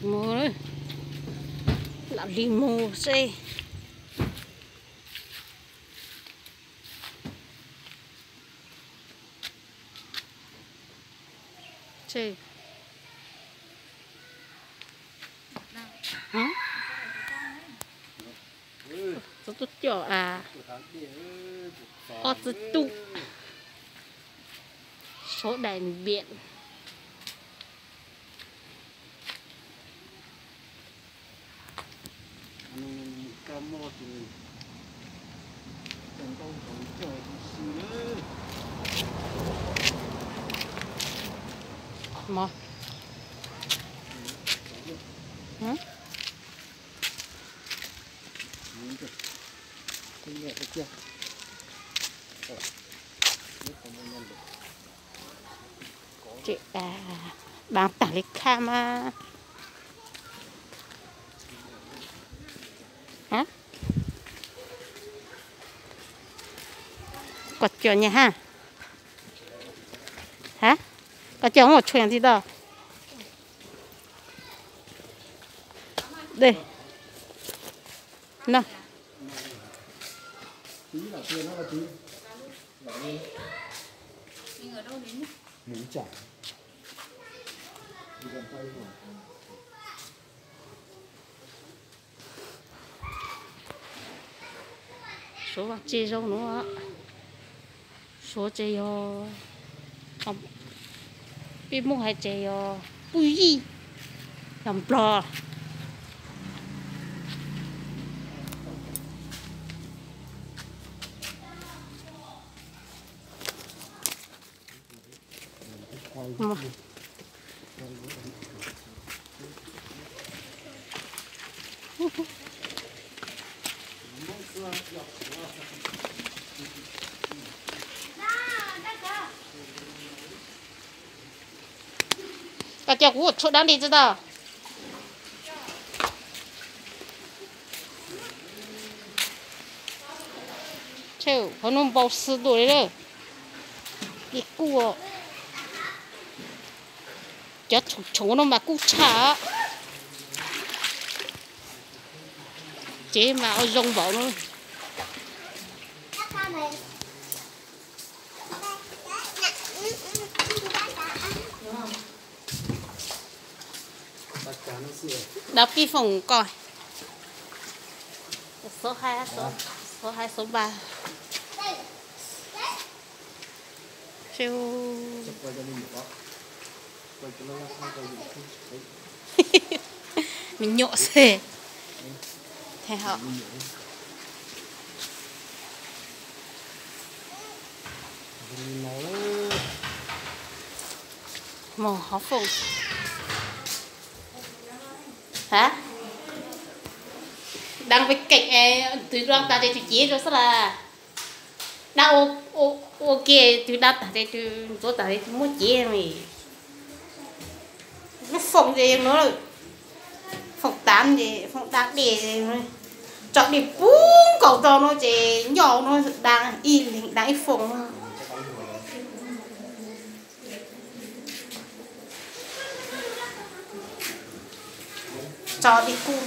Mus, lam li mus seb. Txog tuaj coj a, ob txwv tub, số đại diện. Daan tag li khaj mas. Koj coj nyaj ha. Ha, koj coj ua tshuaj yog tib toj. Dej no. Suav vaj tse zoo no, Suav tse yog, peb Hmoob hais tse yog puj yij, yog Nplog. Koj coj kuv tshuaj dab li tsi tau? Qhov no npau xwb tuaj li lawm. Li kuj, cov tshoov tshoov no mas kub tshaj. Tsev mas ua zoo npaum no. Đọc cái phòng coi. Số hai, số, số hai, số ba. Siêu. Mình nhộ xề. Thế hả? Màu hó phồng. Hả? Đang bên cạnh, ê, từ đang ta thì tôi chế cho sao là đang ô, ô, ok, từ đang ta thì tôi, tôi ta thì tôi muốn chế mày. Lub foom ces yog no, foom tav ces foom dab dej, tso dej puag nkaus rau no ces nyoj no daan ib leeg daan ib foom no. Tso dej kuj.